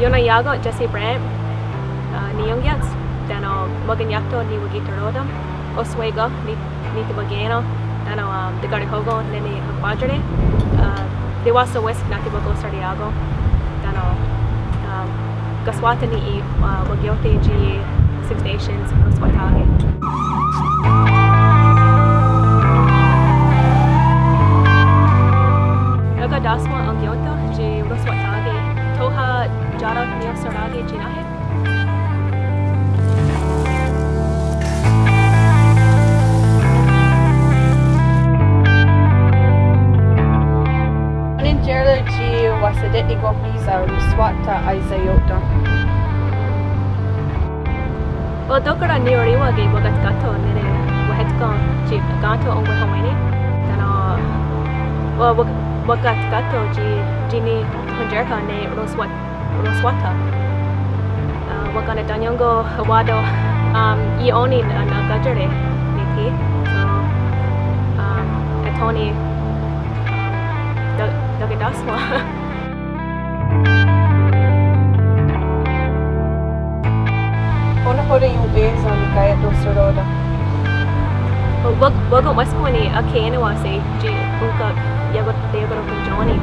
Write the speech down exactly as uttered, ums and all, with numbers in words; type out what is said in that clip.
Ionnià:ko Jesse Brandt, ah, niionkiá:ts, tánon' wakeniáhton niwakiteró:ten, Oswego, ni, nitiwakè:nen, tánon', ah, tekarihó:kon nè:ne akwá:kare, ah, tewáhsen wísk natiwakóhseriia'kon, tánon', ah, Kaswá:ton ní:'i, ah, wakeó:ti tsi Six Nations ron'watà:ke. Akatáhsawen' enkión:ten' tsi ron'watà:ke, tóha tsá:ta niiohserá:ke tsi náhe. Ó:nen Jared tsi wahsate'nikonhrísa' ron'wata aesaió'ten. Well, tóka' ra niiorì:wake wakatkátho' nè:ne wahétken tsi kén:ton onkwehonwé:ni'. Tánon', well, wak-, wakatkátho' tsi, tsi nihontiérha' ne ron'wa-, ron'wata. Ah, wakanetánion ken wá:ton, um, í:'i ó:ni ne, ne ká:yare' niti'. So, um, ethò:ne, um, ta-, takatáhsawen'. Ó:nen Jose Yulbeza nikaiehtò:serò:ten. Wak-, waken'wéskwani' akhé:nawa'se' tsi ónhka iakotaiakoronhwentsó:ni.